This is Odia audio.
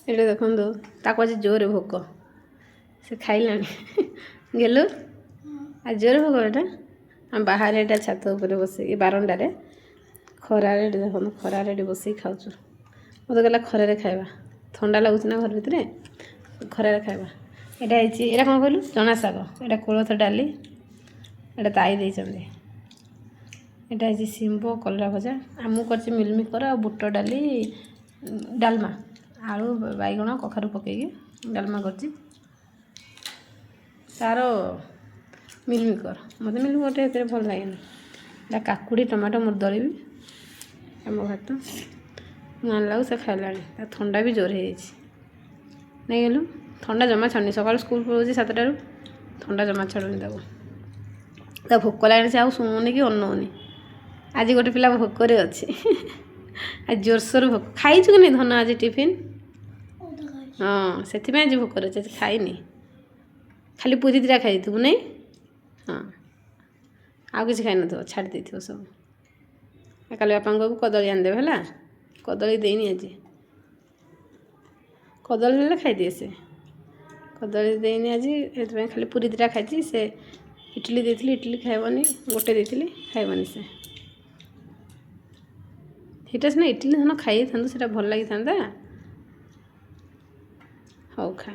ଏଇଟା ଦେଖନ୍ତୁ, ତାକୁ ଆଜି ଜୋରରେ ଭୋକ, ସେ ଖାଇଲାଣି। ଗେଲୁ, ଆଜି ଜୋରରେ ଭୋକ। ଏଇଟା ଆମ ବାହାରେ, ଏଇଟା ଛାତ ଉପରେ ବସିକି, ବାରଣ୍ଡାରେ ଖରାରେ। ଏଠି ଦେଖନ୍ତୁ, ଖରାରେ ଏଠି ବସିକି ଖାଉଛୁ। ମୋତେ କହିଲା ଖରାରେ ଖାଇବା, ଥଣ୍ଡା ଲାଗୁଛି ନା ଘର ଭିତରେ, ଖରାରେ ଖାଇବା। ଏଇଟା ହେଇଛି, ଏଇଟା କ'ଣ କହିଲୁ? ଚଣା ଶାଗ। ଏଇଟା କୋଳଥ ଡାଲି, ଏଇଟା ତାଇ ଦେଇଛନ୍ତି। ଏଇଟା ହେଇଛି ଶିମ୍ବ କଲରା ଭଜା। ଆଉ ମୁଁ କରିଛି ମିଲମିକର ଆଉ ବୁଟ ଡାଲି ଡାଲମା, ଆଳୁ, ବାଇଗଣ, କଖାରୁ ପକେଇକି ଡାଲମା କରିଛି। ତାର ମିଲମିକର, ମୋତେ ମିଲମିକରଟା ଏତେ ଭଲ ଲାଗେନି। ଏଇଟା କାକୁଡ଼ି ଟମାଟୋ ମୁଁ ଦଳିବି। ଆମ ଭାତ ମୁଁ ଆଣିଲାକୁ ସେ ଖାଇଲାଣି। ତା ଥଣ୍ଡା ବି ଜୋର ହେଇଯାଇଛି। ନେଇଗଲୁ, ଥଣ୍ଡା ଜମା ଛାଡ଼ୁନି। ସକାଳୁ ସ୍କୁଲ ପଳାଉଛି 7ଟାରୁ, ଥଣ୍ଡା ଜମା ଛାଡ଼ୁନି ତାକୁ। ତା ଭୋକ ଲାଗିଲାଣି, ସେ ଆଉ ଶୁଣୁନି କି ଅନଉନି। ଆଜି ଗୋଟେ ପିଲା ଭୋକରେ ଅଛି, ଆଜି ଜୋରସୋର ଭୋକ। ଖାଇଛୁ କି ନାଇଁ ଧନ ଆଜି ଟିଫିନ୍? ହଁ, ସେଥିପାଇଁ ଆଜି ଭୋକରେ ଅଛି। ଆଜି ଖାଇନି, ଖାଲି ପୁରୀ ଦିଟା ଖାଇଥିବୁ ନାଇଁ? ହଁ, ଆଉ କିଛି ଖାଇନଥିବ, ଛାଡ଼ି ଦେଇଥିବ ସବୁ। କାଲି ବାପାଙ୍କୁ କହିବୁ କଦଳୀ ଆଣିଦେବେ, ହେଲା? କଦଳୀ ଦେଇନି ଆଜି। କଦଳୀ ଦେଲେ ଖାଇଦିଏ ସେ। କଦଳୀ ଦେଇନି ଆଜି, ସେଥିପାଇଁ ଖାଲି ପୁରୀ ଦିଟା ଖାଇଛି ସେ। ଇଟିଲି ଦେଇଥିଲି, ଇଟିଲି ଖାଇବନି। ଗୋଟେ ଦେଇଥିଲି, ଖାଇବନି ସେ। ସେଇଟା ସିନା ଇଟିଲି ଧନ ଖାଇ ଦେଇଥାନ୍ତୁ, ସେଇଟା ଭଲ ଲାଗିଥାନ୍ତା। ହଉ, ଖା।